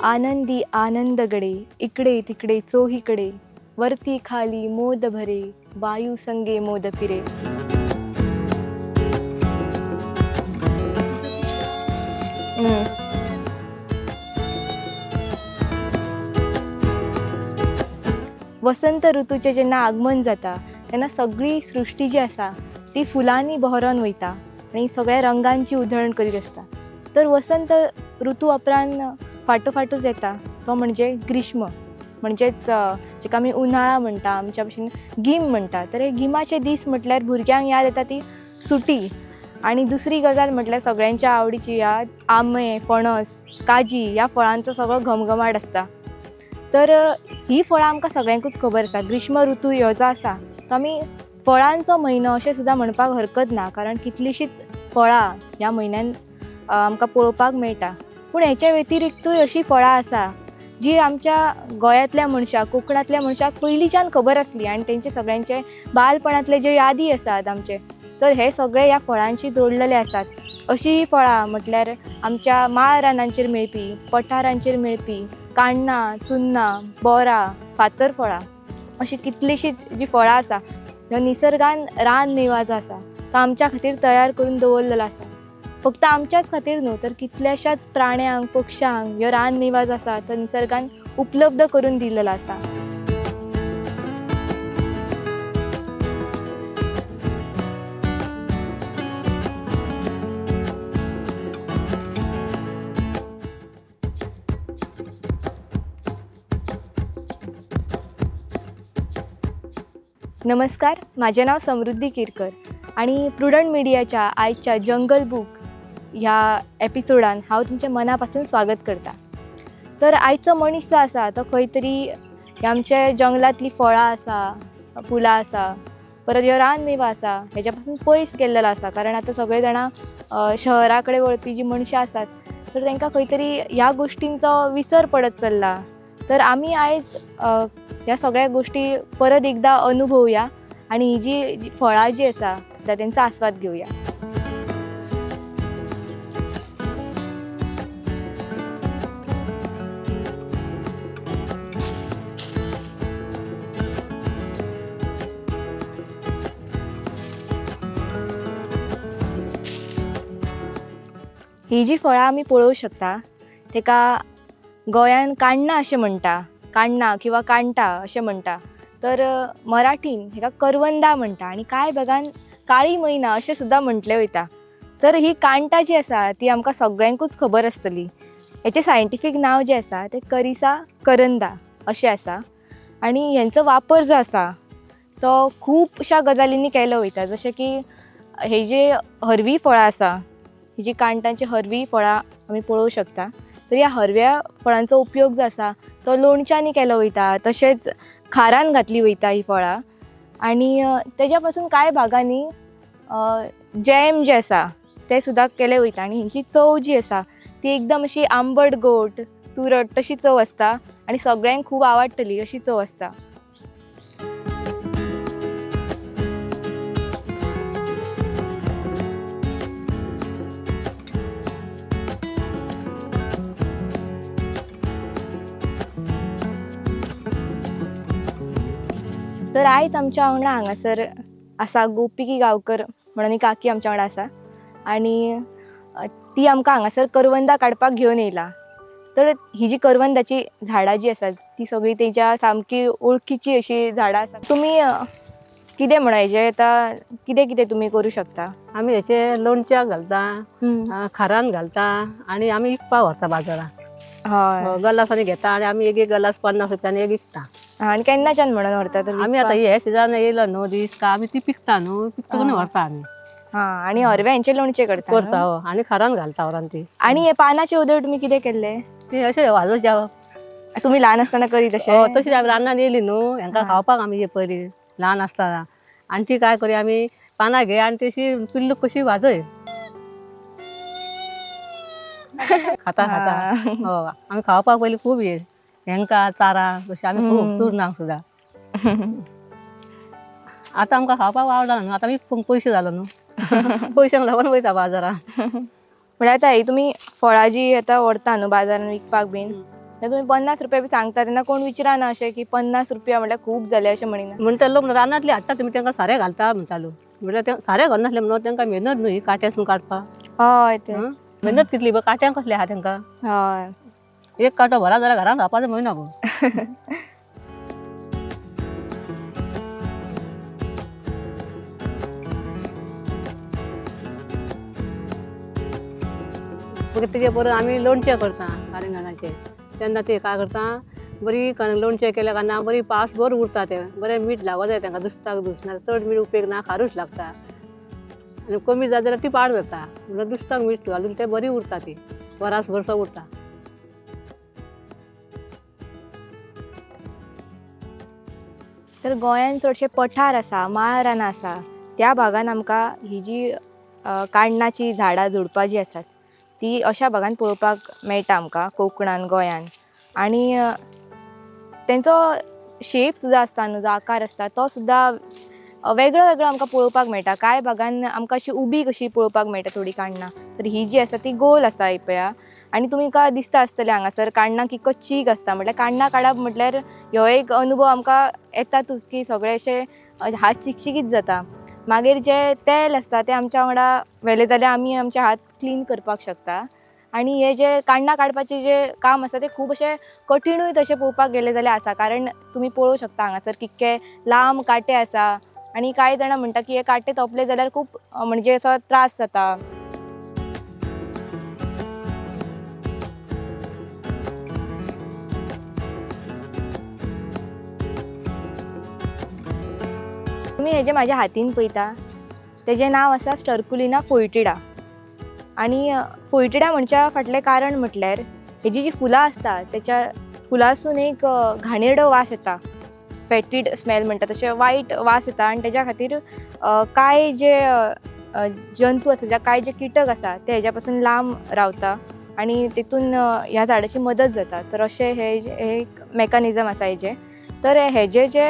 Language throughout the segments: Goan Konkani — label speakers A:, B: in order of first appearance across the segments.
A: आनंदी आनंदगडे, इकडे तिकडे चोहीकडे, वरती खाली मोद भरे, वायू संगे मोद फिरे. हम्म. वसंत ऋतूचें जेन्ना आगमन जाता तेन्ना सगळी सृश्टी जी आसा ती फुलांनी बहरोन वयता आनी सगळ्या रंगांची उधळण करीत आसता. तर वसंत ऋतू उपरांत फाटोफाटूच येता तो म्हणजे ग्रीष्म, म्हणजेच जेका आमी उनाळा म्हणटा, आमच्या भशेन गीम म्हणटा. तर हे गिमाचे दीस म्हटल्यार भुरग्यांक याद येता ती सुटी. आनी दुसरी गजाल म्हटल्यार सगळ्यांच्या आवडीची याद आंबे, फणस, काजी ह्या फळांचो सगळो घमघमाट आसता. तर ही फळां आमकां सगळ्यांकूच खबर आसा. ग्रीष्म ऋतू ह्यो जो आसा तो आमी फळांचो म्हयनो अशें सुद्दां म्हणपाक हरकत ना, कारण कितलींशींच फळां ह्या म्हयन्यान आमकां पळोवपाक मेळटा. पूण हेच्या व्यतिरिक्तूय अशीं फळां आसा जी आमच्या गोंयांतल्या मनशाक, कोंकणांतल्या मनशाक पयलींच्यान खबर आसली आनी तेंचे सगळ्यांचे बालपणांतले जे यादी आसात आमचे, तर हे सगळे ह्या फळांशी जोडलेले आसात. अशीं फळां म्हटल्यार आमच्या माळ रानांचेर मेळपी, पठारांचेर मेळपी काण्णां, चुन्नां, बोरां, फातर फळां, अशीं कितलींशींच जीं फळां आसा ह्यो निसर्गान रान मेवा जो आसा तो आमच्या खातीर तयार करून दवरलेलो आसा. फक्त आमच्याच खातीर न्हू तर कितल्याशाच प्राण्यांक, पक्ष्यांक ह्यो रान मेवा जो आसा तो निसर्गान उपलब्ध करून दिलेलो आसा. नमस्कार, म्हाजें नांव समृद्धी केरकर आनी प्रुडंट मिडियाच्या आयच्या जंगल बूक ह्या एपिसोडान हांव तुमचें मना पासून स्वागत करता. तर आयचो मनीस जो आसा तो खंय तरी आमच्या जंगलांतलीं फळां आसा, फुलां आसा, परत ह्यो रानमेवा आसा हेज्या पासून पयस गेल्लेलो आसा. कारण आतां सगळे जाणां शहरा कडेन वळपी जी मनशां आसात तर तांकां खंय तरी ह्या गोश्टींचो विसर पडत चल्ला. तर आमी आयज ह्या सगळ्या गोश्टी परत एकदां अनुभवया आनी ही जी जी फळां जी आसा तेंचो आस्वाद घेवया. ही जी फळां आमी पळोवंक शकता तेका गोंयान काण्णां अशें म्हणटा, काण्णां किंवा कांटा अशें म्हणटा. तर मराठीन हेका करवंदा म्हणटा आनी कांय भागान काळी मैना अशें सुद्दां म्हटलें वयता. तर ही कांटा जी आसा ती आमकां सगळ्यांकूच खबर आसतली. हेचें सायंटिफीक नांव जें आसा तें करिसा करंदा अशें आसा. आनी हेंचो वापर जो आसा तो खुबश्या गजालींनी केलो वयता. जशें की हे जे हरवीं फळां आसा, ही जी कांटांची हरवीं फळां आमी पळोवंक शकता, तर ह्या हरव्या फळांचो उपयोग जो आसा तो लोणच्यांनी केलो वयता, तशेंच खारान घातली वयता ही फळां. आनी तेज्या पासून कांय भागांनी जॅम जें आसा तें सुद्दां केलें वयता. आनी हेंची चव जी आसा ती एकदम अशी आंबट गोड, तुरट तशी चव आसता आनी सगळ्यांक खूब आवडटली अशी चव आसता. तर आयज आमच्या वांगडा हांगासर आसा गोपिकी गांवकर म्हणून एक काकी आमच्या वांगडा आसा आनी ती आमकां हांगासर करवंदा काडपाक घेवन येयला. तर ही जी करवंदाची झाडां जी आसात ती सगळीं तेच्या सामकी ओळखीची अशी झाडां आसा. तुमी कितें म्हणा हेजें आतां कितें कितें तुमी करूं शकता?
B: आमी हेचे लोणच्याक घालता, खारान घालता आनी आमी विकपाक व्हरता बाजारात.
A: हय.
B: गलासांनी घेता आनी आमी एक एक गलास 50 रुपयांनी एक विकता.
A: आनी केन्नाच्यान म्हणून व्हरता तर
B: आमी आतां हे सिजन येयलो न्हू दीस का आमी ती पिकता न्हू, पिकतकूच व्हरता आमी.
A: हां, आनी हरव्या हेंचें लोणचें करता
B: करता हो, आनी खारान घालता व्हरून ती.
A: आनी हे पानाचे उदक तुमी कितें केल्ले?
B: ती अशें वाजोवचे जेवप.
A: तुमी ल्हान आसतना करीत अशें?
B: हय, तशीच आमी रानान येयली न्हू हेंकां खावपाक आमी पयलीं ल्हान आसतना. आनी ती काय करी आमी पानां घे आनी तशी पिल्लूक कशी वाजय खाता खाता. हो, आमी खावपाक पयलीं खूब ये हेंकां चारां कशी आमी खूब चुरनाक सुद्दां. आतां आमकां खावपाक आवडना न्हू, आतां आमी पयशे जालो न्हू, पयशांक लागून वयता बाजारान.
A: म्हळ्यार आतां ही तुमी फळां जी आतां व्हरता न्हू बाजारान विकपाक बीन, जेन्ना तुमी 50 रुपया बी सांगता तेन्ना कोण विचारना अशें की 50 रुपया म्हटल्यार खूब जाले अशें म्हणिना.
B: म्हणटा लोक रानांतली हाडटा तुमी तांकां सारें घालता म्हणटालो. म्हटल्यार ते सारें घालनासलें म्हणून तांकां मेहनत न्हू ही कांट्यासून काडपाक.
A: हय ते.
B: मेहनत कितली बा कांट्यांक कसले आहा तांकां.
A: हय.
B: एक कांटो भरा जाल्यार घरान खावपाचो म्हयनो गो. मागीर तेजे बरोबर आमी लोणचें करता कारिंगणाचें. तेन्ना ते काय करता बरी लोणचें केल्या कारणान बरी पावस भर उरता तें. बरें मीठ लागो जाय तांकां, दुसताक दुस ना चड मीठ उपेग ना, खारूच लागता आनी कमी जात जाल्यार ती पाड जाता. म्हणून दुसताक मीठ घालून ते बरी उरता ती वरास भरसो उरता.
A: तर गोंयान चडशे पठार आसा, माळ रानां आसा, त्या भागान आमकां ही जी काण्णाची झाडां झुडपां जीं आसात ती अशा भागान पळोवपाक मेळटा आमकां कोंकणान गोंयान. आनी तेंचो शेप सुद्दां आसता न्हू, जो आकार आसता तो सुद्दां वेगळो वेगळो आमकां पळोवपाक मेळटा. कांय भागान आमकां अशी उबी कशी पळोवपाक मेळटा थोडी काण्णां, तर ही जी आसा ती गोल आसा ही पळया. आनी तुमकां दिसता आसतलें हांगासर काण्णां कितको चीक आसता, म्हटल्यार काण्णां काडप म्हटल्यार ह्यो एक अनुभव आमकां येतातूच की सगळे अशे हात चिकचिकीत जाता. मागीर जें तेल आसता तें आमच्या वांगडा व्हेलें जाल्यार आमी आमचे हात क्लीन करपाक शकता. आनी हे जे काण्णां काडपाचें जें काम आसा तें खूब अशें कठिणूय तशें पळोवपाक गेलें जाल्यार आसा, कारण तुमी पळोवंक शकता हांगासर कितके लांब कांटे आसा. आनी कांय जाणां म्हणटा की हे कांटे तोपले जाल्यार खूब म्हणजे असो त्रास जाता. तुमी हेजें म्हाज्या हातीन पळयता तेजें नांव आसा स्टर्कुलिना फोयटिडा. आनी फोयटिडा म्हणच्या फाटलें कारण म्हटल्यार हेजी जी फुलां आसता तेच्या फुलांसून एक घाणेरडो वास येता, फॅटीड स्मेल म्हणटा तशें वायट वास येता. आनी तेज्या खातीर कांय जे जंतू आसा, कांय जे किटक आसा ते हेज्या पासून लांब रावता आनी तितून ह्या झाडाची मदत जाता. तर अशें हे एक मॅकानिजम आसा हेजें. तर हेजें जे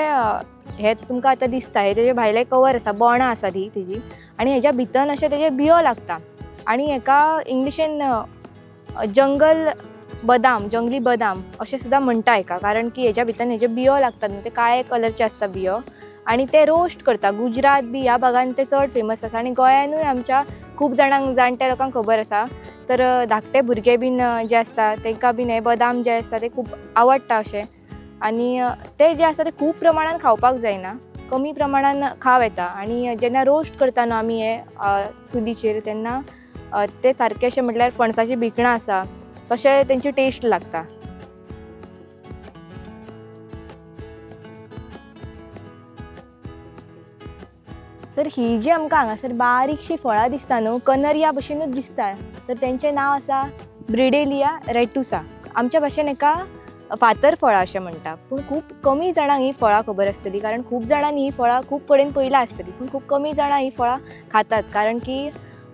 A: हें तुमकां आतां दिसता हें तेजें भायलें कवर आसा, बोणां आसा ती तेजी, आनी हेज्या भितर अशें तेजे बियो लागता. आनी हेका इंग्लिशीन जंगल बदाम, जंगली बदाम अशें सुद्दां म्हणटा हेका, कारण की हेज्या भितर हेजे बियो लागतात न्हू, ते काळे कलरचे आसता बियो आनी ते रोस्ट करता. गुजरात बी ह्या भागान ते चड फेमस आसा आनी गोंयानूय आमच्या खूब जाणांक जाणट्या लोकांक खबर आसा. तर धाकटे भुरगे बीन जे आसता तांकां बीन हे बदाम जे आसता ते खूब आवडटा अशें. आनी ते जे आसा ते खूब प्रमाणान खावपाक जायना, कमी प्रमाणान खावं येता. आनी जेन्ना रोस्ट करता न्हू आमी हे चुलीचेर तेन्ना ते सारके अशें म्हटल्यार फणसाची भिकणां आसा तशें तेंची टेस्ट लागता. तर ही जी आमकां हांगासर बारीकशीं फळां दिसता न्हू, कनर्या भशेनूच दिसता, तर तेंचें नांव आसा ब्रिडेलिया रेटुसा. आमच्या भाशेन हेका फातर फळां अशें म्हणटा, पूण खूब कमी जाणांक ही फळां खबर आसतली, कारण खूब जाणांनी ही फळां खूब कडेन पळयलां आसतली, पूण खूब कमी जाणां ही फळां खातात, कारण की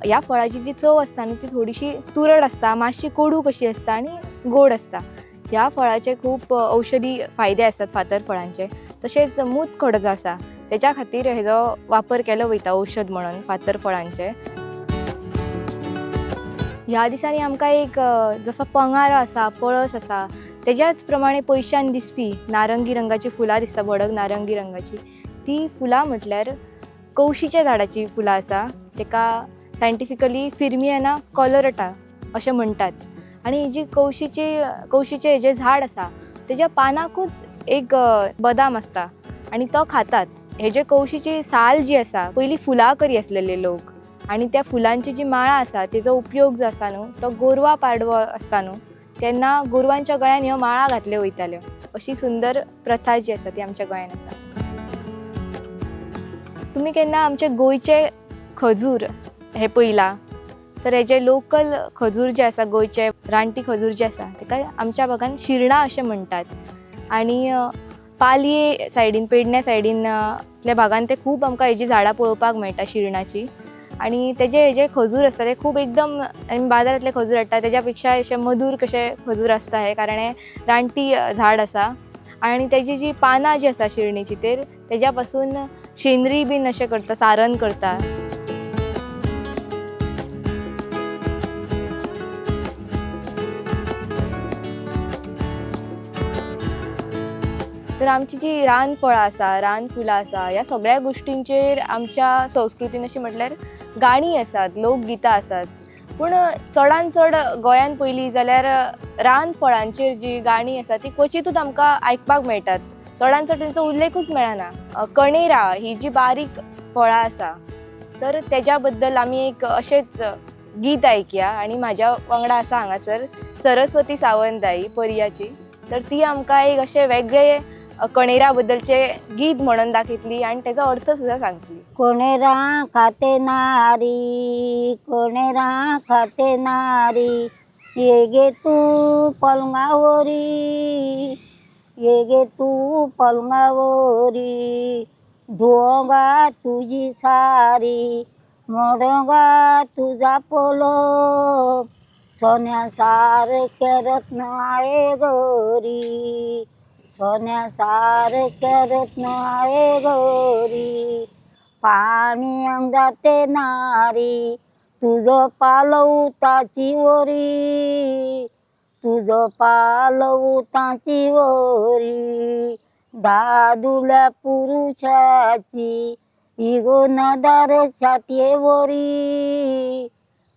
A: ह्या फळाची जी चव आसता न्हू ती थोडीशी तुरट आसता, मातशी कोडू कशी आसता आनी गोड आसता. ह्या फळाचे खूब औषधी फायदे आसात फातर फळांचे. तशेंच मूतखडो जो आसा तेच्या खातीर हेजो वापर केलो वयता औषध म्हणून फातर फळांचे. ह्या दिसांनी आमकां एक जसो पंगारो आसा, पळस आसा, तेज्याच प्रमाणे पयशान दिसपी नारंगी रंगाची फुलां दिसता, भडक नारंगी रंगाची ती फुलां म्हटल्यार कवशीच्या झाडाची फुलां आसा, जेका सायंटिफिकली फिर्मियाना कॉलरटा अशें म्हणटात. आनी ही जी कवशीचें हेजें झाड आसा तेज्या पानाकूच एक बदाम आसता आनी तो खातात. हेजे कवशीची साल जी आसा पयलीं फुलां करी आसलेले लोक, आनी त्या फुलांची जी माळा आसा तेजो उपयोग जो आसा न्हू तो गोरवां पाडवो आसता न्हू तेन्ना गोरवांच्या गळ्यान ह्यो माळा घातल्यो वयताल्यो. अशी सुंदर प्रथा जी आसा ती आमच्या गोंयान आसा. तुमी केन्ना आमचे गोंयचे खजूर हे पळयला? तर हेजे लोकल खजूर जे आसा, गोंयचे रानटी खजूर जे आसा तेका आमच्या भागान शिरणां अशें म्हणटात. आनी पालये सायडीन, पेडण्या सायडीन त्या भागान ते खूब आमकां हेजी झाडां पळोवपाक मेळटा शिरणाची. आनी तेजे हेजे खजूर आसता ते खूब एकदम, आनी बाजारांतले खजूर हाडटा तेज्या पेक्षा अशे मधूर कशे खजूर आसता हे, कारण हे रानटी झाड आसा. आनी तेजी जी पानां जी आसा शिरणीची तेर तेज्या पासून शेंद्री बीन अशें करता, सारण करता. तर आमची जी रान फळां आसा, रान फुलां आसा, ह्या सगळ्या गोश्टींचेर आमच्या संस्कृतीन अशें म्हटल्यार गाणी आसात, लोकगितां आसात. पूण चडान चड गोंयान पयली जाल्यार रान फळांचेर जी गाणी आसा ती क्वचितूच आमकां आयकपाक मेळटात. चडान चड तेंचो उल्लेखूच मेळना. कणेरा ही जी बारीक फळां आसा तर तेज्या बद्दल आमी एक अशेंच गीत आयकया आनी म्हाज्या वांगडा आसा हांगासर सरस्वती सावंत आई पर्याची. तर ती आमकां एक अशें वेगळे कणेरा बद्दलचें गीत म्हणून दाखयतली आनी तेजो अर्थ सुद्दां सांगतली.
C: कोणेरा खाते नारी, कोणेरा खाते नारी, ये गे तू पलंगावरी, ये गे तू पलंगावरी, धुवंगा तुझी सारी, मोडोंगा तुझा पलंग, सोन्यासारखे रत्न आहे गोरी, सोन्यासारखे रत्न आहे गोरी, पाणी अंगाते नारी, तुझं पालवताची वरी, तुझं पालवताची वरी, दादुल्या पुरुषाची इगो नदार छातयेवरी,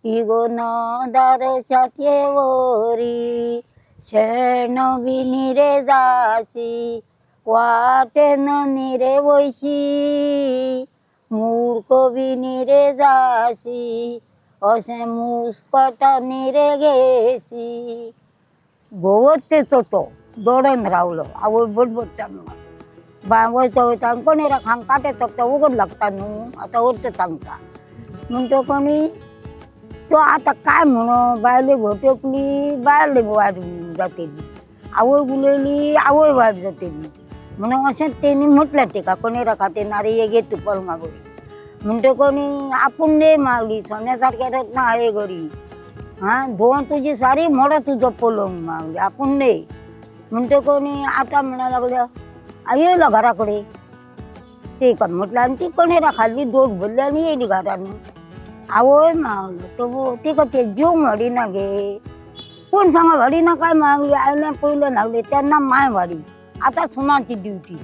C: इगो नदार छातयेवरी, शेण बिनी रे जाशी, वाटेन निरे वैशी, मूर्ख बिनी रे जाशी, अशें मुस्कटा निरे घेशी. गोवच तेचो तो दोडन रावलो. आवय बडबडटा म्हणून बाय वयता वयता आनी कोणी खांक कांटे तोपता उगड लागता न्हू आतां अर्थ सांगता म्हणटा कोणी तो आतां काय म्हणू, बायले भटकली बायल वायट जातली, आवय उलयली आवय वायट जातली, म्हणून अशें तेणी म्हटलें तेका कणेरा खाते नारी ये घे तूं पलंगा बरी. म्हणटा कोणी आपूण न्ही मागली सोन्या सारकें रत्न आहे घरी, हां धुवन तुजी सारी मोडा तुजो पलंग मागली आपूण न्ही. म्हणटा कोणी आतां म्हणा लागल्या येयलो घरा कडेन ते का म्हटलं आनी ती कणेरा खाल्ली दोट भरली आनी येयली घरान. आवय मागलो तो तिका ते जीव वाडिना गे, कोण सांगा वाडिना काय मागली, आयलें पयलें लागले तेन्ना माय वाडी, आतां सुनाची ड्युटी,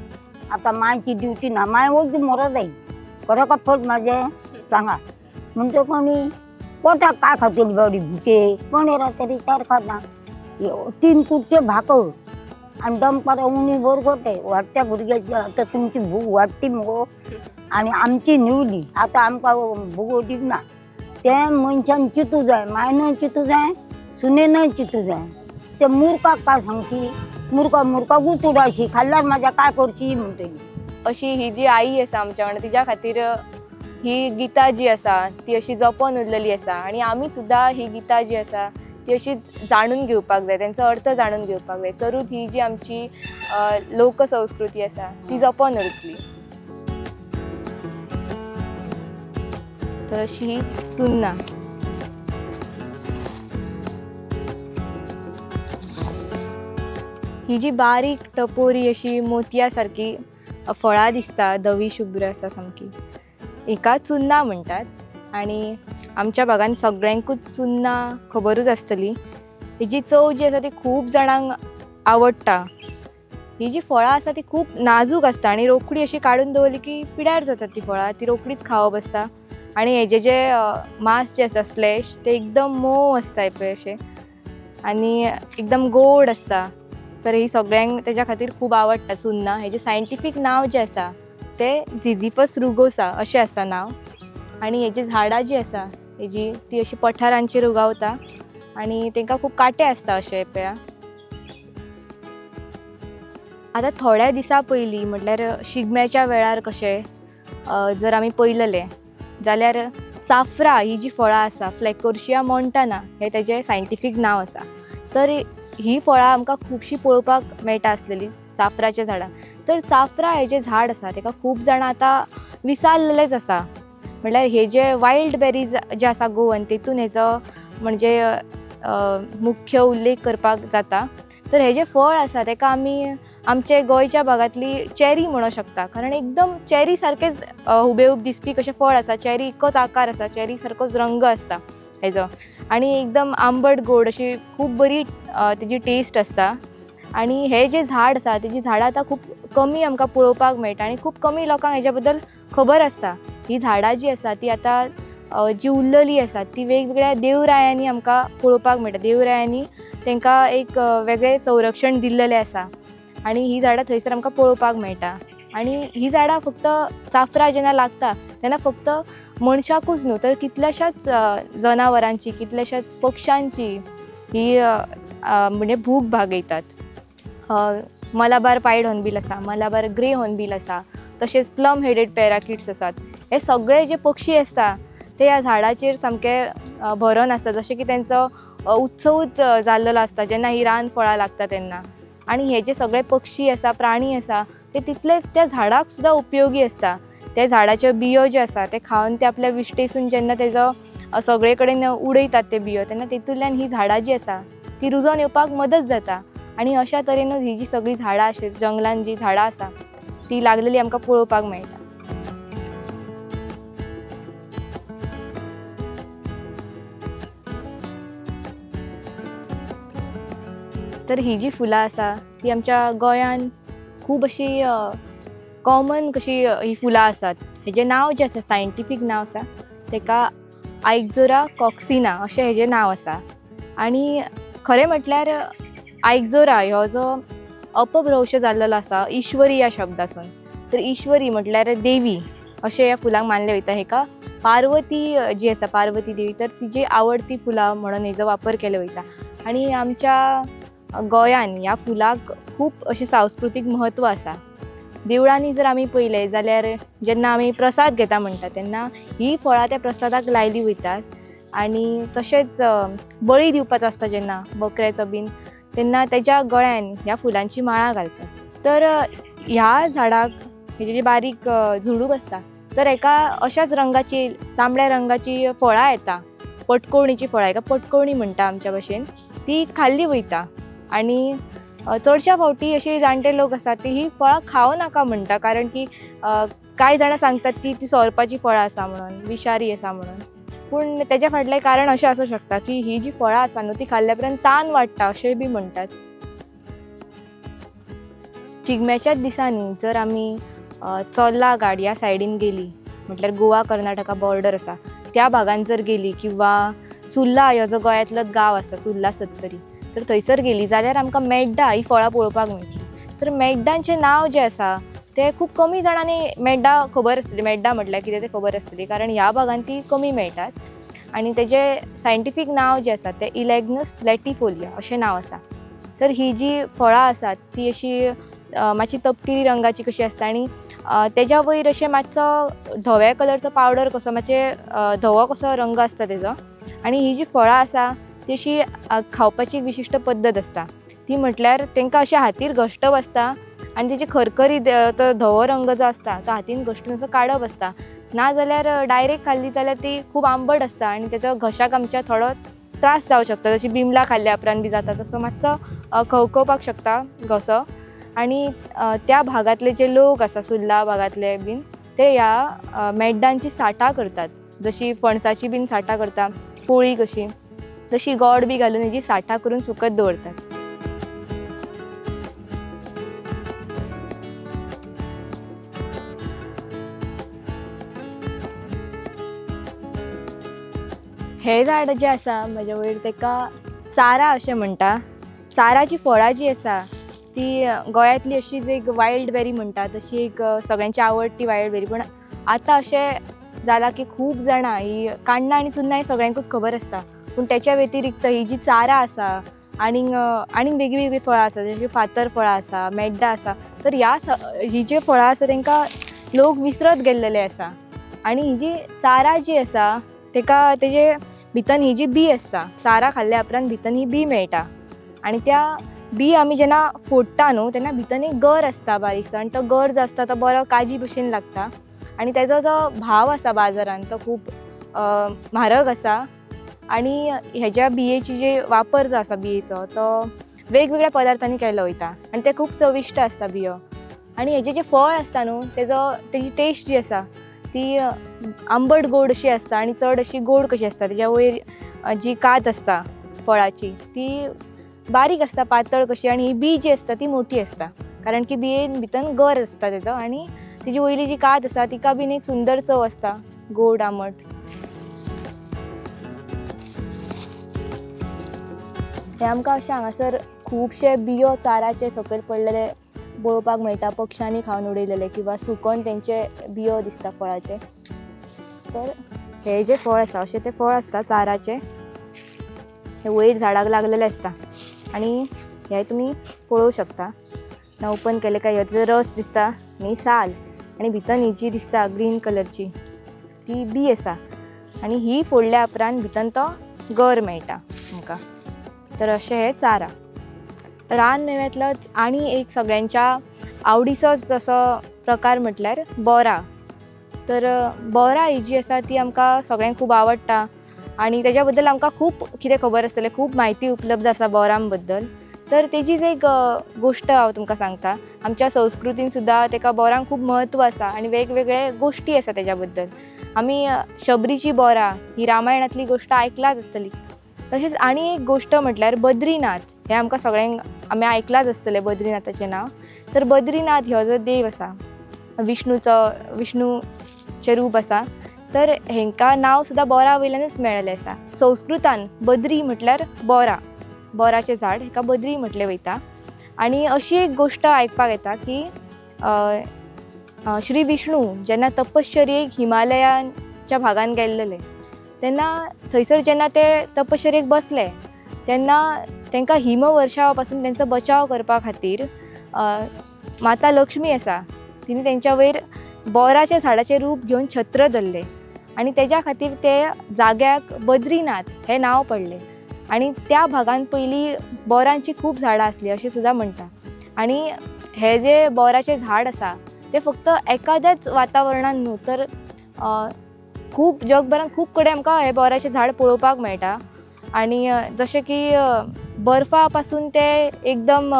C: आतां मायची ड्युटी ना, माय वच मरो जाई खरें का फट म्हाजें सांगा. म्हणटा कोणी पोटाक काय खातली बावडी भुके, कणेरा तरी चार खाता 3 कुटके भाकर आनी दनपारां उणी भर गोटे वाडट्या भुरग्याची. आतां तुमची भूक वाडटी मुगो आनी आमची न्हिवली, आतां आमकां भूक ना. तें मनशान चिंतू जाय, मायनय चिंतू जाय, सुनेनय चिंतू जाय. ते मुर्खाक काय सांगची, मुर्खा मुर्खा गुतुडाशी खाल्ल्यार म्हाज्या काय करशी म्हणटली.
A: अशी ही जी आई आसा आमच्या वांगडा तिज्या खातीर ही गितां जी आसा ती अशी जपोन उरलेली आसा आनी आमी सुद्दां ही गितां जी आसा ती अशी जाणून घेवपाक जाय, तेंचो अर्थ जाणून घेवपाक जाय, तरूच ही जी आमची लोकसंस्कृती आसा ती जपोन उरतली. तर अशी ही चुन्नां. ही जी बारीक टपोरी अशी मोतया सारकी फळां दिसता, धवी शुभ्र आसा सामकी, हेका चुन्नां म्हणटात. आनी आमच्या भागान सगळ्यांकूच चुन्नां खबरूच आसतली. हेजी चव जी आसा ती खूब जाणांक आवडटा. ही जी फळां आसा ती खूब नाजूक आसता आनी रोखडी अशी काडून दवरली की पिड्यार जातात ती फळां, ती रोखडीच खावप आसता. आनी हेजे जे मांस जे आसता फ्लॅश ते एकदम मोव आसता पळय अशें आनी एकदम गोड आसता. तर ही सगळ्यांक तेज्या खातीर खूब आवडटा चुन्नां. हेजें सायंटिफीक नांव जें आसा तें झिझिफस रुगोसा अशें आसा नांव. आनी हेजी झाडां जी आसा हेजी ती अशी पठारांचेर उगावता आनी तेंकां खूब कांटे आसता अशे पळया. आतां थोड्या दिसां पयलीं म्हटल्यार शिगम्याच्या वेळार कशें जर आमी पळयलेलें जाल्यार चाफ्रा ही जी फळां आसा फ्लॅकोर्शिया मॉन्टाना हें तेजें सायंटिफीक नांव आसा. तर ही फळां आमकां खुबशीं पळोवपाक मेळटा आसलेली चाफ्राच्या झाडां. तर चाफ्रा हें जें झाड आसा तेका खूब जाणां आतां विसारलेलेंच आसा. म्हटल्यार हे जे वायल्ड बेरीज जे आसा गोवन तेतून हेजो म्हणजे मुख्य उल्लेख करपाक जाता. तर हे जे फळ आसा तेका आमी आमचे गोंयच्या भागांतली चॅरी म्हणूंक शकता, कारण एकदम चॅरी सारकेंच हुबेहूब दिसपी कशें फळ आसा. चॅरी इतकोच आकार आसा, चॅरी सारकोच रंग आसता हेजो आनी एकदम आंबट गोड अशी खूब बरी तेजी टेस्ट आसता. आनी हे जे झाड आसा तेजी झाडां आतां खूब कमी आमकां पळोवपाक मेळटा आनी खूब कमी लोकांक हेज्या बद्दल खबर आसता. ही झाडां जी आसा ती आतां जी उरलेली आसा ती वेगवेगळ्या देवरायांनी आमकां पळोवपाक मेळटा. देवरायांनी तांकां एक वेगळें संरक्षण दिल्लेलें आसा आनी ही झाडां थंयसर आमकां पळोवपाक मेळटा. आनी ही झाडां फक्त चाफ्रां जेन्ना लागता तेन्ना फक्त मनशाकूच न्हू तर कितल्याशाच जनावरांची, कितल्याशाच पक्षांची ही म्हणजे भूक भागयतात. मलाबार पायड हॉर्नबील आसा, मलाबार ग्रे हॉर्नबील आसा, तशेंच प्लम हेडेड पॅराकिट्स आसात. हे सगळे जे पक्षी आसता ते ह्या झाडाचेर सामके भरून आसता, जशें की तेंचो उत्सवूच जाल्लेलो आसता जेन्ना ही रान फळां लागता तेन्ना. आनी हे जे सगळे पक्षी आसा, प्राणी आसा, ते तितलेच त्या झाडाक सुद्दां उपयोगी आसता. त्या झाडाच्यो बियो ज्यो आसा ते खावन ते आपल्या विश्टेसून जेन्ना तेजो सगळे कडेन उडयतात ते बियो, तेन्ना तेतूंतल्यान ही झाडां जी आसा ती रुजोन येवपाक मदत जाता. आनी अशा तरेनूच ही जी सगळीं झाडां अशें जंगलान जी झाडां आसा ती लागलेली आमकां पळोवपाक मेळटा. तर ही जी फुलां आसा ती आमच्या गोंयान खूब अशी कॉमन कशी ही फुलां आसात. हेजें नांव जें आसा, सायंटिफीक नांव आसा तेका आयक्झोरा कॉक्सिना अशें हेजें नांव आसा. आनी खरें म्हटल्यार आयक्झोरा हो जो अपभ्रंश जाल्लो आसा ईश्वरी ह्या शब्दासून, तर ईश्वरी म्हटल्यार देवी अशें ह्या फुलांक मानलें वयता. हेका पार्वती जी आसा, पार्वती देवी, तर तिजी आवडती फुलां म्हणून हेजो वापर केलो वयता. आनी आमच्या गोंयान ह्या फुलाक खूब अशें सांस्कृतीक म्हत्व आसा. देवळांनी जर आमी पळयलें जाल्यार जेन्ना आमी प्रसाद घेता म्हणटा तेन्ना ही फळां त्या प्रसादाक लायली वयतात. आनी तशेंच बळी दिवपाचो आसता जेन्ना बकऱ्याचो बीन, तेन्ना तेज्या गळ्यान ह्या फुलांची माळा घालतात. तर ह्या झाडाक हेजे जे बारीक झुडूप आसता तर एका अशाच रंगाची, तांबड्या रंगाची फळां येता, पटकोवणीची फळां, एका पटकोवणी म्हणटा आमच्या भाशेन, ती खाल्ली वयता. आनी चडश्या फावटी अशे जाणटे लोक आसात ती ही फळां खावं नाका म्हणटा, कारण की कांय जाणां सांगतात की ती सोरपाची फळां आसा म्हणून, विशारी आसा म्हणून. पूण तेज्या फाटलें कारण अशें आसूं शकता की ही जी फळां आसा न्हू ती खाल्ल्या उपरांत तान वाडटा अशेंय बी म्हणटात. शिगम्याच्याच दिसांनी जर आमी चोर्ला घाट ह्या सायडीन गेली, म्हटल्यार गोवा कर्नाटका बॉर्डर आसा त्या भागान जर गेली, किंवां सुर्ला ह्यो जो गोंयांतलो गांव आसा सुर्ला सत्तरी, तर थंयसर गेली जाल्यार आमकां मेड्डां ही फळां पळोवपाक मेळटली. तर मेड्डांचें नांव जें आसा तें खूब कमी जाणांनी मेड्डां खबर आसतली, मेड्डां म्हटल्यार कितें तें खबर आसतली, कारण ह्या भागान ती कमी मेळटात. आनी तेजें सायंटिफीक नांव जें आसा तें इलॅग्नस लॅटिफोलिया अशें नांव आसा. तर ही जी फळां आसात ती अशी मातशी तपकिरी रंगाची कशी आसता आनी तेज्या वयर अशें मातसो धव्या कलरचो पावडर कसो, मातशें धवो कसो रंग आसता तेजो. आनी ही जी फळां आसा ती अशी खावपाची एक विशिश्ट पद्दत आसता, ती म्हटल्यार तांकां अशें हातीर घश्टप आसता आनी तेजी खरखरीत तो धवो रंग जो आसता तो हातीन घश्टून असो काडप आसता. ना जाल्यार डायरेक्ट खाल्ली जाल्यार ती खूब आंबट आसता आनी तेजो घशाक आमच्या थोडो त्रास जावं शकता, जशी बिमलां खाल्ल्या उपरांत बी जाता तसो मातसो खवखवपाक शकता घसो. आनी त्या भागांतले जे लोक आसा सुर्ला भागांतले बीन, ते ह्या मेड्डांची साठां करतात, जशी पणसाची बीन साठां करता पोळी कशी, तशी गोड बी घालून हेजी साठां करून सुकत दवरतात. हें झाड जें आसा म्हज्या वयर तेका चारा अशें म्हणटा. चाराची फळां जी आसा ती गोंयांतली अशीच एक वायल्ड बेरी म्हणटा तशी एक सगळ्यांची आवडटी वायल्ड बेरी. पूण आतां अशें जालां की खूब जाणां ही काण्णां आनी चुन्नां ही सगळ्यांकूच खबर आसता, पूण तेच्या व्यतिरिक्त ही जी चारां आसा आनीक आनीक वेगळीं वेगळीं फळां आसा, जशें की फातर फळां आसा, मेड्डां आसा, तर ह्या ही जी फळां आसा तांकां लोक विसरत गेल्लेले आसा. आनी ही जी चारां जी आसा तेका तेजे भितर ही जी बी आसता, चारां खाल्ल्या उपरांत भितर ही बी मेळटा आनी त्या बी आमी जेन्ना फोडटा न्हू तेन्ना भितर एक गर आसता बारीकसो, आनी तो गर जो आसता तो बरो काजी भशेन लागता आनी तेजो जो भाव आसा बाजारान तो खूब म्हारग आसा. आनी हेज्या बियेची जे वापर जो आसा बियेचो तो वेगवेगळ्या पदार्थांनी केलो वयता आनी ते खूब चविश्ट आसता बियो. आनी हेजें जें फळ आसता न्हू तेजो तेजी टेस्ट जी आसा ती आंबट गोड अशी आसता आनी चड अशी गोड कशी आसता. तेज्या वयर जी कात आसता फळाची ती बारीक आसता, पातळ कशी, आनी ही बी जी आसता ती मोठी आसता. कारण की बियेन भितर गर आसता तेजो आनी तेजी वयली जी कात आसा तिका बीन एक सुंदर चव आसता, गोड आमट. हे आमकां अशें हांगासर खुबशे बियो चाराचे सकयल पडलेले पळोवपाक मेळटा, पक्ष्यांनी खावन उडयलेले किंवा सुकोन तेंचे बियो दिसता फळाचे. तर हे जे फळ आसा अशें तें फळ आसता चाराचें, हे वयर झाडाक लागलेलें आसता आनी हे तुमी पळोवंक शकता. ना ओपन केलें काय हो तेजो रस दिसता आनी साल आनी भितर ही जी दिसता ग्रीन कलरची ती बी आसा आनी ही फोडल्या उपरांत भितर तो गर मेळटा आमकां. तर अशें हें चारा. रानमेव्यांतलोच आनी एक सगळ्यांच्या आवडीचोच असो प्रकार म्हटल्यार बोरां. तर बोरां ही जी आसा ती आमकां सगळ्यांक खूब आवडटा आनी तेज्या बद्दल आमकां खूब कितें खबर आसतलें, खूब म्हायती उपलब्ध आसा बोरां बद्दल. तर तेजीच एक गोश्ट हांव तुमकां सांगता. आमच्या संस्कृतीन सुद्दां तेका बोरांक खूब म्हत्व आसा आनी वेगवेगळे गोश्टी आसा तेज्या बद्दल. आमी शबरीची बोरां ही रामायणांतली गोश्ट आयकलाच आसतली. तशेंच आनी एक गोश्ट म्हटल्यार बद्रीनाथ, हें आमकां सगळ्यांक आमी आयकलाच आसतलें बद्रीनाथाचें नांव. तर बद्रीनाथ हो जो देव आसा, विष्णूचो, विष्णूचें रूप आसा, तर हेंकां नांव सुद्दां बोरा वयल्यानूच मेळिल्लें आसा. संस्कृतान बद्री म्हटल्यार बोरां, बोराचें झाड हेका बद्री म्हटलें वयता. आनी अशी एक गोश्ट आयकपाक येता की श्री विष्णू जेन्ना तपश्चर्येक हिमालयाच्या भागान गेल्लेले तेन्ना थंयसर जेन्ना ते तपश्चर्येक बसले तेन्ना तांकां हिमवर्षावा पासून तेंचो बचाव करपा खातीर माता लक्ष्मी आसा तिणें तेंच्या वयर बोराच्या झाडाचें रूप घेवन छत्र धरलें आनी तेज्या खातीर ते जाग्याक बद्रीनाथ हें नांव पडलें. आनी त्या भागान पयलीं बोरांचीं खूब झाडां आसलीं अशें सुद्दां म्हणटा. आनी हे जे बोराचें झाड आसा तें फक्त एकाद्याच वातावरणान न्हू तर खूब जगभरान खूब कडेन आमकां हें बोराचें झाड पळोवपाक मेळटा. आनी जशें की बर्फा पासून ते एकदम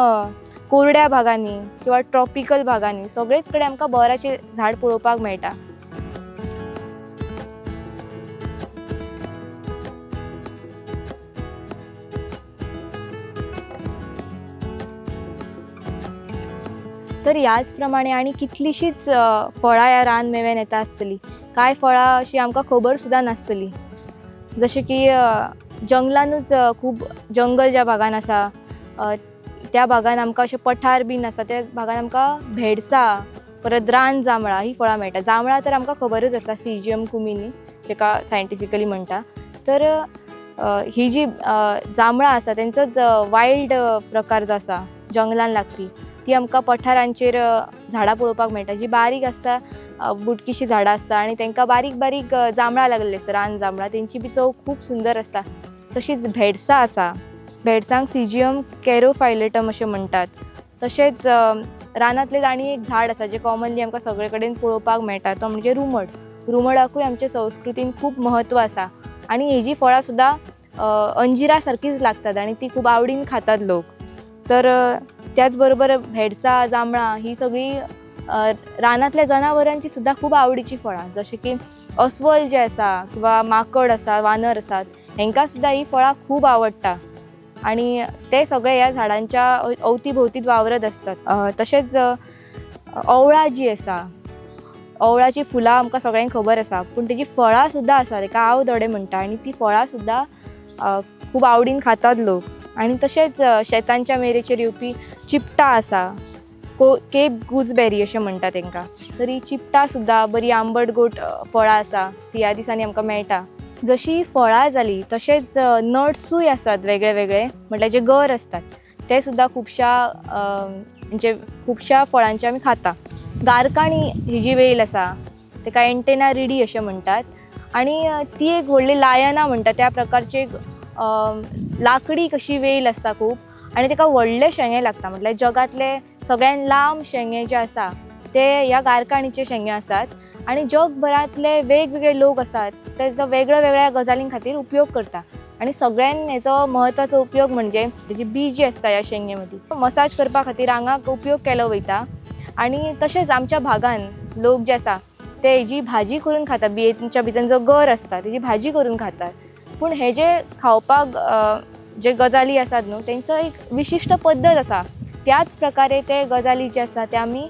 A: कोरड्या भागांनी किंवा ट्रॉपिकल भागांनी सगळेच कडेन आमकां बोराचें झाड पळोवपाक मेळटा. तर ह्याच प्रमाणे आनी कितलींशींच फळां ह्या रानमेव्यान येता आसतलीं. कांय फळां अशीं आमकां खबर सुद्दां नासतली, जशें की जंगलानूच खूब जंगल ज्या भागान आसा त्या भागान आमकां अशें पठार बीन आसा त्या भागान आमकां भेडसां, परत रान जांबळां ही फळां मेळटा. जांबळां तर आमकां खबरूच आसा, सिजियम कुमिनी जेका सायंटिफिकली म्हणटा. तर ही जी जांबळां आसा तेंचोच वायल्ड प्रकार जो आसा जंगलान लागपी ती आमकां पठारांचेर झाडां पळोवपाक मेळटा, जी बारीक आसता, बुटकीशीं झाडां आसता आनी तांकां बारीक बारीक जांबळां लागलेली आसता, रान जांबळां, तेंची बी चव खूब सुंदर आसता. तशीच भेडसां आसा, भेडसांक सिजियम कॅरोफायलेटम अशें म्हणटात. तशेंच रानांतलें आनी एक झाड आसा जें कॉमनली आमकां सगळे कडेन पळोवपाक मेळटा तो म्हणजे रुमड. रुमडाकूय आमचे संस्कृतीन खूब म्हत्व आसा आनी हेजी फळां सुद्दां अंजिरा सारकीच लागतात आनी ती खूब आवडीन खातात लोक. तर त्याच बरोबर भेडसां, जांबळां ही सगळीं रानांतल्या जनावरांची सुद्दां खूब आवडीचीं फळां, जशें की अस्वल जें आसा किंवा माकड आसा, वानर आसात, हेंकां सुद्दां ही फळां खूब आवडटा आनी ते सगळे ह्या झाडांच्या अवती भोवतीत वावरत आसतात. तशेंच ओवळां जी आसा, ओवळाचीं फुलां आमकां सगळ्यांक खबर आसा, पूण तेजी फळां सुद्दां आसा, तेका आव दोडे म्हणटा आनी ती फळां सुद्दां खूब आवडीन खातात लोक. आनी तशेंच शेतांच्या मेरेचेर येवपी चिपटां आसा, केप गुजबेरी अशें म्हणटा तांकां, तर ही चिपटां सुद्दां बरी आंबट गोड फळां आसा ती ह्या दिसांनी आमकां मेळटा. जशी फळां जालीं तशेंच नट्सूय आसात वेगळे वेगळे, म्हटल्यार जे गर आसतात ते सुद्दां खुबश्या म्हणजे खुबश्या फळांचे आमी खाता. गारकाणी ही जी वेल आसा ताका एंटेना रिडी अशें म्हणटात आनी ती एक व्हडली लायना म्हणटा त्या प्रकारची एक लाकडी कशी वेल आसता खूब आनी ताका व्हडले शेंगे लागता, म्हटल्यार जगांतले सगळ्यान लांब शेंगे जे आसा ते ह्या गारकाणीचे शेंगे आसात. आनी जगभरांतले वेगवेगळे लोक आसात तेजो वेगळ्या वेगळ्या गजालीं खातीर उपयोग करता आनी सगळ्यान हेचो म्हत्वाचो उपयोग म्हणजे तेजी बी जी आसता ह्या शेंगे मदीं मसाज करपा खातीर आंगाक उपयोग केलो वयता. आनी तशेंच आमच्या भागान लोक जे आसा ते हेजी भाजी करून खाता, बियेच्या भितर जो गर आसता तेजी भाजी करून खातात. पूण हे जे खावपाक जे गजाली आसात न्हू तेंचो एक विशिश्ट पद्दत आसा त्याच प्रकारे ते गजाली जे आसा ते आमी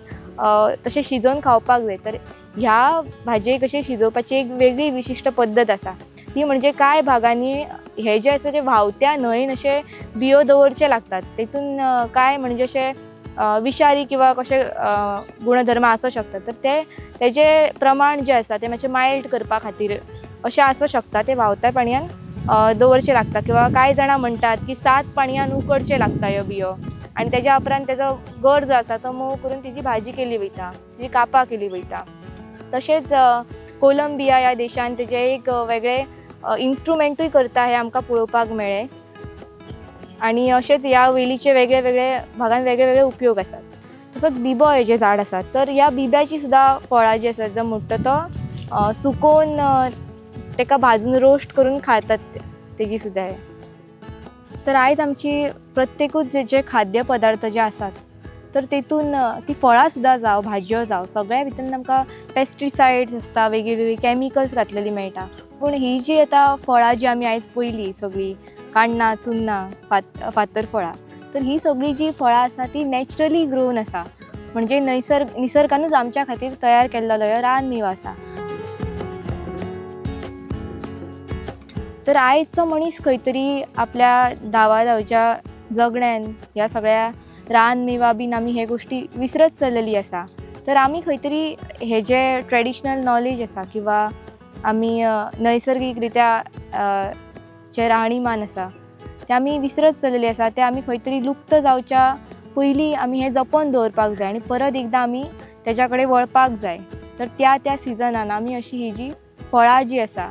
A: तशें शिजोवन खावपाक जाय. तर ह्या भाजयेक अशें शिजोवपाची एक वेगळी विशिश्ट पद्दत आसा, ती म्हणजे कांय भागांनी हे जे आसा ते व्हांवत्या न्हंयेन अशे बियो दवरचे लागतात. तेतून कांय म्हणजे अशे विशारी किंवा कशे गुणधर्म आसूं शकतात, तर ते तेजे प्रमाण जें आसा तें मातशें मायल्ड करपा खातीर अशें आसूं शकता. ते व्हांवत्या पाणयान दवरचें लागता किंवा कांय जाणां म्हणटात की 7 पाणयान उकडचें लागता ह्यो बियो आनी तेज्या उपरांत तेजो गर जो आसा तो मोव करून तेजी भाजी केली वयता, तेजी कापां केली वयता. तशेंच कोलंबिया ह्या देशान तेजें एक वेगळें इन्स्ट्रुमेंटूय करता हें आमकां पळोवपाक मेळ्ळें. आनी अशेंच ह्या वेलीचे वेगळे वेगळे भागान वेगळे वेगळे उपयोग आसात. तसोच बिबो हें जें झाड आसा तर ह्या बिब्याची सुद्दां फळां जीं आसात, जो म्हणटा तो सुकोवन ताका भाजून रोस्ट करून खातात तेजी सुद्दां हें. तर आयज आमची प्रत्येकूच जे खाद्य पदार्थ जे आसात तर तेतून ती फळां सुद्दां जावं भाजयो जावं सगळ्या भितर आमकां पेस्टिसायड्स आसता, वेगळी वेगळी कॅमिकल्स घातलेली मेळटा. पूण ही जी आतां फळां जी आमी आयज पळयली सगळीं काण्णां चुन्नां फातर फळां, तर ही सगळीं जी फळां आसा ती नॅचरली ग्रोवन आसा, म्हणजे निसर्गानूच आमच्या खातीर तयार केल्लो हो रानमेवो आसा. तर आयचो मनीस खंय तरी आपल्या धांवा धांवच्या जगण्यान ह्या सगळ्या रानमेवा बीन आमी हे गोश्टी विसरत चललेली आसा. तर आमी खंय तरी हे जे ट्रेडिशनल नॉलेज आसा किंवा आमी नैसर्गीक रित्या जे राहणीमान आसा ते आमी विसरत चललेली आसा, ते आमी खंय तरी लुप्त जावच्या पयलीं आमी हें जपोन दवरपाक जाय आनी परत एकदां आमी तेज्या कडेन वळपाक जाय. तर त्या त्या सिजनान आमी अशी ही जी फळां जी आसा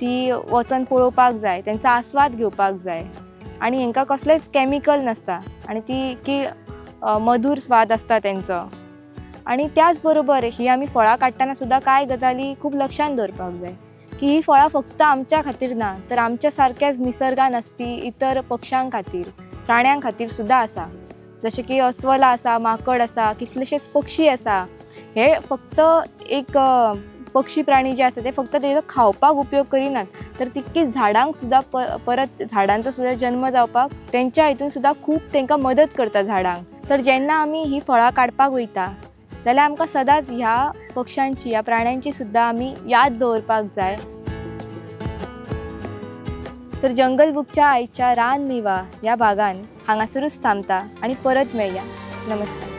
A: ती वचोन पळोवपाक जाय, तेंचो आस्वाद घेवपाक जाय आनी हेंकां कसलेंच कॅमिकल नासता आनी ती की मधूर स्वाद आसता तेंचो. आनी त्याच बरोबर ही आमी फळां काडटना सुद्दां कांय गजाली खूब लक्षान दवरपाक जाय की ही फळां फक्त आमच्या खातीर ना तर आमच्या सारक्याच निसर्गान आसपी इतर पक्षां खातीर, प्राण्यां खातीर सुद्दां आसा. जशें की अस्वलां आसा, माकड आसा, कितलेशेच पक्षी आसा. हे फक्त एक पक्षी प्राणी जे आसा ते फक्त तेजो खावपाक उपयोग करिनात तर तितकीच झाडांक सुद्दां परत झाडांचो सुद्दां जन्म जावपाक तेंच्या हितून सुद्दां खूब तेंकां मदत करता झाडांक. तर जेन्ना आमी ही फळां काडपाक वयता जाल्यार आमकां सदांच ह्या पक्ष्यांची, ह्या प्राण्यांची सुद्दां आमी याद दवरपाक जाय. तर जंगल बुकच्या आयच्या रानमेवा ह्या भागान हांगासरूच थांबता आनी परत मेळया. नमस्कार.